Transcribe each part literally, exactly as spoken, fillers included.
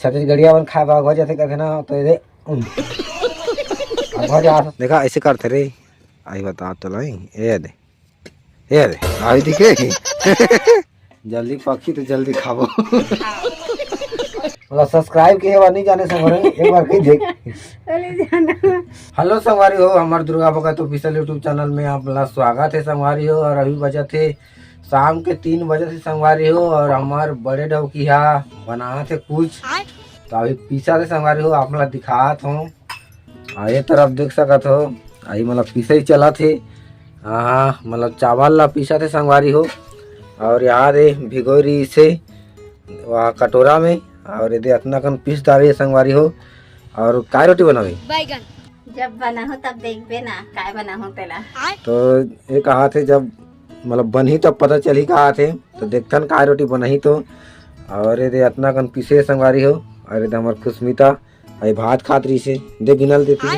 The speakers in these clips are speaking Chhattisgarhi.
छत्तीसगढ़िया मन खाए बर घर जाथे कहथे ना, तो ये दे, उम। अब घर जा। देखा, ऐसे करथे रे। आई बता तो लाई, ये दे, ये दे, आई दिखे। जल्दी पकही तो जल्दी खाबो। मतलब subscribe किहे बर नहीं जाने संगवारी, एक बार कही देख। चले जाना। Hello संगवारी हो, हमार Durga Bhagat official YouTube channel में आप ला स्वागत है संगवारी हो। और अभी बजत हे शाम के तीन बजे से संगवारी हो, और हमार बड़े डौकी हा बनात हे कुछ, तो अभी पीसा थे संगवारी हो, आप ला दिखात हूँ। आ, ये तरफ देख सकत हो, आई मतलब पीसे ही चलत हे। हाँ, मतलब चावल ला पीसत हे संगवारी हो, और यहाँ दे भिगोरी से वहाँ कटोरा में, और ये दे अतना कन पीस डारी हे संगवारी हो। और काय रोटी बनावे? बैगन। जब बनाहूँ तब देखबे ना, काय बनाहूँ तेला। तो ये कहा थे, जब मतलब बनही तब पता चलही कहा थे, तो देखथन काय रोटी बनही तो। और ये दे अतना कन पीसे संगवारी हो, और ये दे हमर खुशमिता अभी भात खात रहिस हे, दे गिनल देती।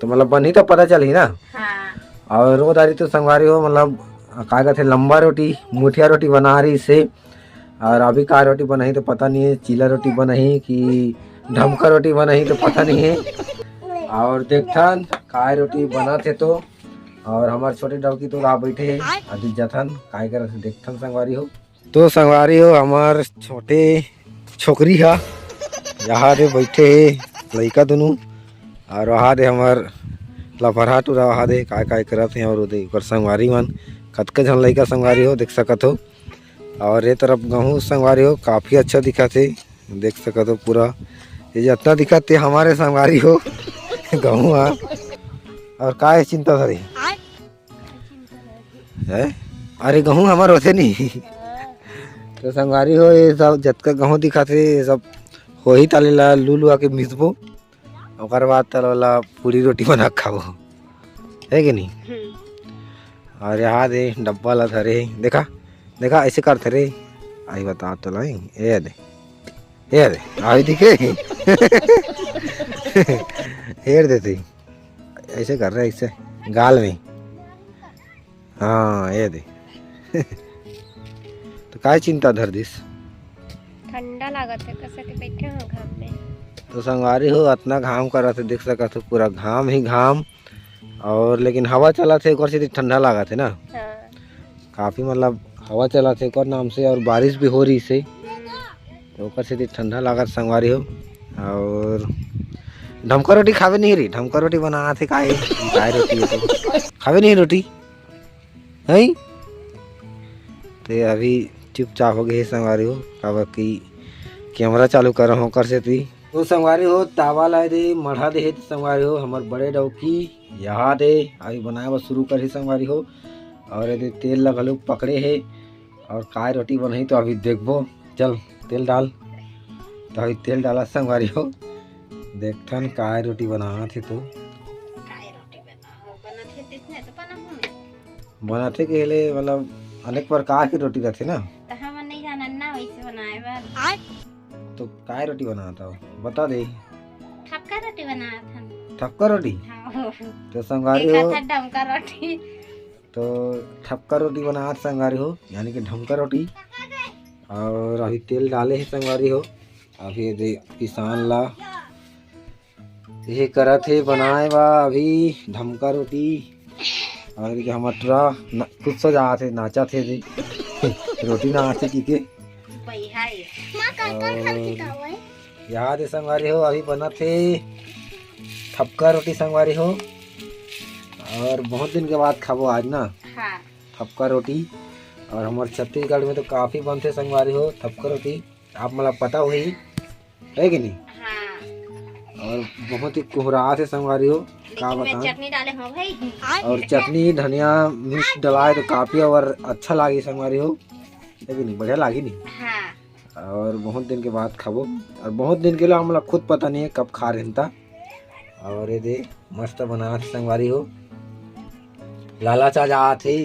तो मतलब बनही तो पता चलही ना। हाँ। और वो दारी तो संगवारी हो, मतलब का कहथे, लंबा रोटी, मुठिया रोटी बना रहिस हे। और अभी का रोटी बनही तो पता नहीं है, चीला रोटी बनही कि ढमका रोटी बनही तो पता नहीं है। और देखथन काय रोटी बनत हे तो। और हमार छोटे डौकी तो ला बैठे हे, अभी जथन काय करत हे देखथन संगवारी हो। तो संगवारी हो, हमार छोटे छोकरी हा यहाँ दे बैठे हे, लइका दुनू, और वहाँ दे हमार लफरहा टूरा वहाँ दे काय काय करत हे, और ओदे ओकर संगवारी मन कतका झन लइका संगवारी हो देख सकत हो। और ये तरफ गहूँ संगवारी हो काफी अच्छा दिखत हे, देख सकत हो पूरा ये जतना दिखत हे हमारे संगवारी हो गहूँ हा। और का हे चिंता धरे? हैं? अरे गहूँ हमर होथे नहीं। तो संगवारी हो, ये सब जतका गहूँ दिखत हे, ये सब होही ताले ला लू लुआ के मिसबो, ओकर बाद ताले ला पूरी रोटी बना के खाबो, है कि नहीं? हम्म। और यहाँ दे डब्बा ला धरे हे, देखा, देखा ऐसे करथे रे, आई बता तो लाई, ये दे, ये दे, आई दिखे, हेर देते, ऐसे कर रहे, ऐसे गाल में। हाँ, ये दे। तो काय चिंता धर दिस? ठंडा लागत हे, कस के बैठे हो घाम में। तो संगवारी हो, अतना घाम करत हे, देख सकत हो, पूरा घाम ही घाम। और लेकिन हवा चलत हे, ओकर सेती ठंडा लागत हे ना। हाँ। काफी मतलब हवा चलत हे ओकर नाम से, और बारिश भी हो रहिस हे, तो ओकर सेती ठंडा लागत संगवारी हो। और ढमका रोटी खावे नहीं रे, ढमका रोटी बनात हे काय, काय रोटी हे तो? खावे नहीं रोटी, हैं? ते अभी चुपचाप हो गए हे संगवारी हो, काबर कि कैमरा चालू करे हों ओकर सेती। तो संगवारी हो, तावा ला दे मढ़ा दे हे, तो संगवारी हो, हमर बड़े डौकी यहाँ दे अभी बनाए बर शुरू करही संगवारी हो। और ये दे तेल ला घलो पकड़े हे, और काय रोटी बनही तो अभी देखबो। चल तेल डाल, तो अभी तेल डाला संगवारी हो, देखथन काय रोटी बनात हे तो। काय रोटी बना-, बनत हे, तिसने तो बना हूँ मैं। बनाथे के ले मतलब अनेक प्रकार के रोटी रथे ना। त हमन नहीं जानन ना वैसे बनाए बर। तो काय रोटी बनात हो? बता दे। ठपका रोटी बनात हन। ठपका रोटी? हाँ। तो संगवारी हो, देखा था डमका रोटी। तो ठपका रोटी बनात संगवारी हो, यानी कि ढमका रोटी। और अभी तेल डाले हे संगवारी हो, अभी ये दे पिसान ला ये करत हे बनाए बा अभी ढमका रोटी। और ये हमर टूरा न-, खुद सजात हे, नाचत हे जी। रोटी ना आथे की के। बैहा ये। माँ, कर, कर, कर और के का हुआ है? याद हे संगवारी हो, अभी बनत हे ठपका रोटी संगवारी हो। और बहुत दिन के बाद खाबो आज ना। हाँ। ठपका रोटी। और हमर छत्तीसगढ़ में तो काफी बनथे संगवारी हो ठपका रोटी, आप मन ला पता होही। है कि नहीं? हाँ। और बहुत ही कुहरात हे संगवारी हो, का लेकिन मैं बताऊं? चटनी डाले हूँ भाई। और चटनी धनिया मिर्च डलाए तो काफी और अच्छा लागी संगवारी हो, है कि नहीं? बढ़िया लागी नहीं? हाँ। और बहुत दिन के बाद खाबो, और बहुत दिन के लिए हमला खुद पता नहीं है कब खा रहे था। और ये दे मस्त बनात हे संगवारी हो, लालच आ जात हे।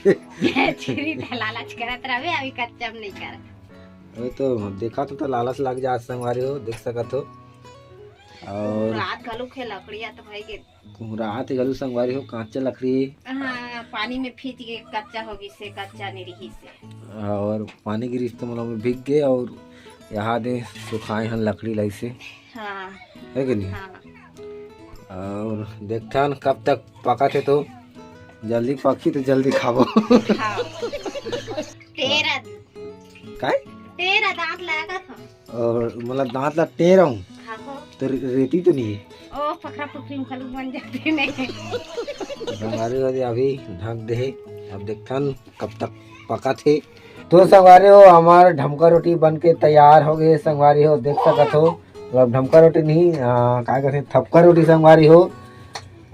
छुरी त लालच करत रहबे, अभी कच्चा में नहीं करत। अरे तो देखा तो, तो लालच लग जात संगवारी हो, देख सकत हो। और रात घलो खे लकड़िया तो भाई के। रात घलो संगवारी हो, कांचा लकड़ी। हाँ, पानी में भीज के कच्चा हो गई से, कच्चा नहीं रही से। और पानी गिरिस तो मतलब भीग गए और यहाँ दे सुखाए हन लकड़ी लाइसे। हाँ। है कि नहीं? हाँ। और देखथन कब तक पकत हे, तो जल्दी पकही तो जल्दी खाबो। हाँ। तेरा। काय? तेरा दांत लागत हो। और मतलब दांत ला टेर हूँ। हाँ हो। तो रे-, रेती तो नहीं है? ओ, पखरा पुखरी में घलो बन जाते नहीं। संगवारी हो, अभी ढक दे हे। अब देखथन कब तक पकत हे। तो संगवारी हो, हमार ढमका रोटी बन के तैयार हो गए संगवारी हो, देख सकत हो। मतलब ढमका रोटी नहीं, आ, का कहते हैं, थपका रोटी संगवारी हो।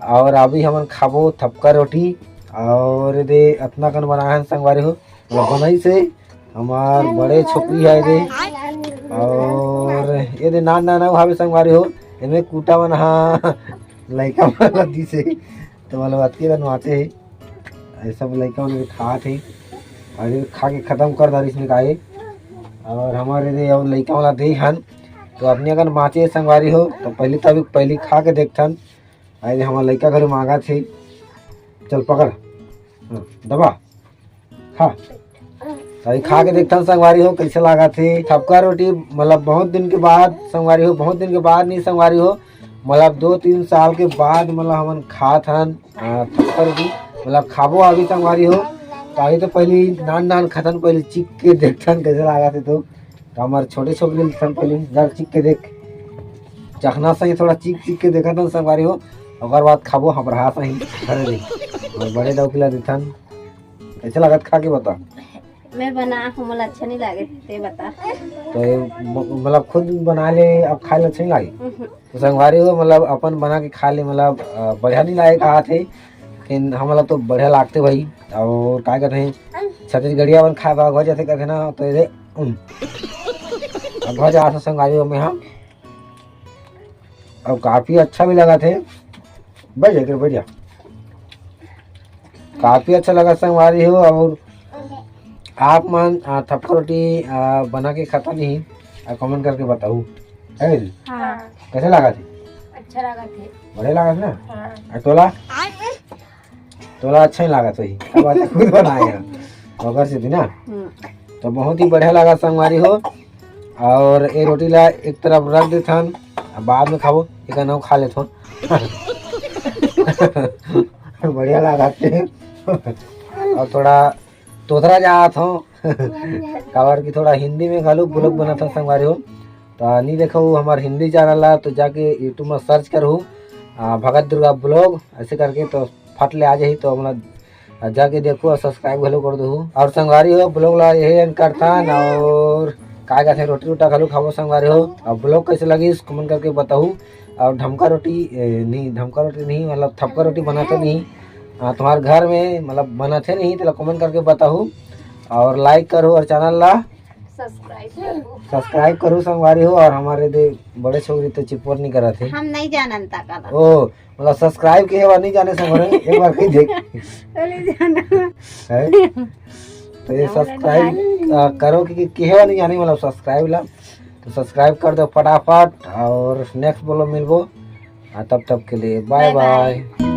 और अभी हमन खाबो थपका रोटी। और दे अतना कन बनाए हन संगवारी हो, मतलब बनाइस हे हमार बड़े छोकरी है दे। और ये दे नान नान हावे संगवारी हो, एमे कूटा मन हा लइका मन ला दिस हे, तो मतलब अतके कन बाँचे हे। ये सब लइका मन खात हे और ये खा के खत्म कर डारिस निकाये। और हमारे दे और लइका वाला दे हन, तो अपने अगर बाँचे संगवारी हो, तो पहली तो अभी पहली खा के देखथन। अरे हमार लइका घरे मांगत हे, चल पकड़, हाँ, दबा, खा। तो ये खा के देखथन संगवारी हो, कैसे लागत हे थपका रोटी। मतलब बहुत दिन के बाद संगवारी हो, बहुत दिन के बाद नहीं संगवारी हो, मतलब दो तीन साल के बाद मतलब हमन खात हन, आ, थपका रोटी। मतलब खाबो अभी संगवारी हो, तो अभी तो पहली नान नान खाथन, पहली चीख के देखथन कैसे लागत हे। तो, तो हमार छोटे छोकरी ल देखथन पहली, जरा चीख के देख, चखना सही, थोड़ा चीख चीख के देखत हन संगवारी हो, ओकर बाद खाबो हबरहा सही। अरे रे, और बड़े डौकी ला देथन। कैसे लागत खा के बता? मैं बना हूँ, मोला अच्छा नहीं लागे, ते बता। तो ये म-, मतलब खुद बना ले, अब खाए ला अच्छा नहीं लागे? उहुं। तो संगवारी हो, मतलब अपन बना के खा ले, मतलब, अ, बढ़िया नहीं लागे कहा थे, लेकिन हमला तो बढ़िया लागते भाई। और का कहते हैं, छत्तीसगढ़िया अपन खाए बर घर जाते कहते ना, तो ये, उम, अब घर जा संगवारी हो, मैं हाँ। और काफी अच्छा भी लगा थे। बैठ जा, इधर बैठ जा। काफी अच्छा लगा संगवारी हो। और आप मन, आ, थपका रोटी, आ, बना के खाता नहीं, आ, comment करके बताऊ, है कि नहीं? हाँ। कैसे लगा थे? अच्छा लगा थे। बढ़िया लगा थे ना? हाँ। आ, तोला? तोला अच्छा ही लागत होही, अब बात खुद बनाए हैं, ओकर से भी ना। हम्म। तो बहुत ही बढ़िया लगा संगवारी हो। और ये रोटी ला एक तरफ रख देथन, अब बाद में खाबो, एक नाव खा लेथन। बढ़िया लागत हे। और थोड़ा तोतरा जात हो, काबर कि थोड़ा हिंदी में घलो vlog बनाथन संगवारी हो। तो नहीं देखो हमार हिंदी channel ला, तो जाके YouTube में search करहू, आ, भगत दुर्गा vlog ऐसे करके, तो फट ले आ जाही। तो हमला जाके देखो और subscribe घलो कर दो। और संगवारी हो, vlog ला यही end करथन। और का कहते, रोटी रोटा घलो खाबो संगवारी हो। और vlog कैसे लगिस comment करके बताहू। और ढमका रोटी, ए, नहीं, ढमका रोटी नहीं, मतलब थपका रोटी बनाते नहीं, आ, तुम्हार घर में मतलब बनाते नहीं, तो comment करके बताहू। और like करो और channel ला subscribe करो। Subscribe करो संगवारी हो। और हमारे दे बड़े छोकरी तो चिपोर नहीं करत हे। हम नहीं जानन ता काला। ओ, मतलब subscribe किहे बर नहीं जाने संगवारी, एक बार कही देख। चले जाना। है? तो ये subscribe, आ, करो कि, कि किहे बर नहीं जाने, मतलब subscribe ला, तो subscribe कर दो फटाफट। और next vlog मिलबो, आ, तब तक के लिए bye bye bye।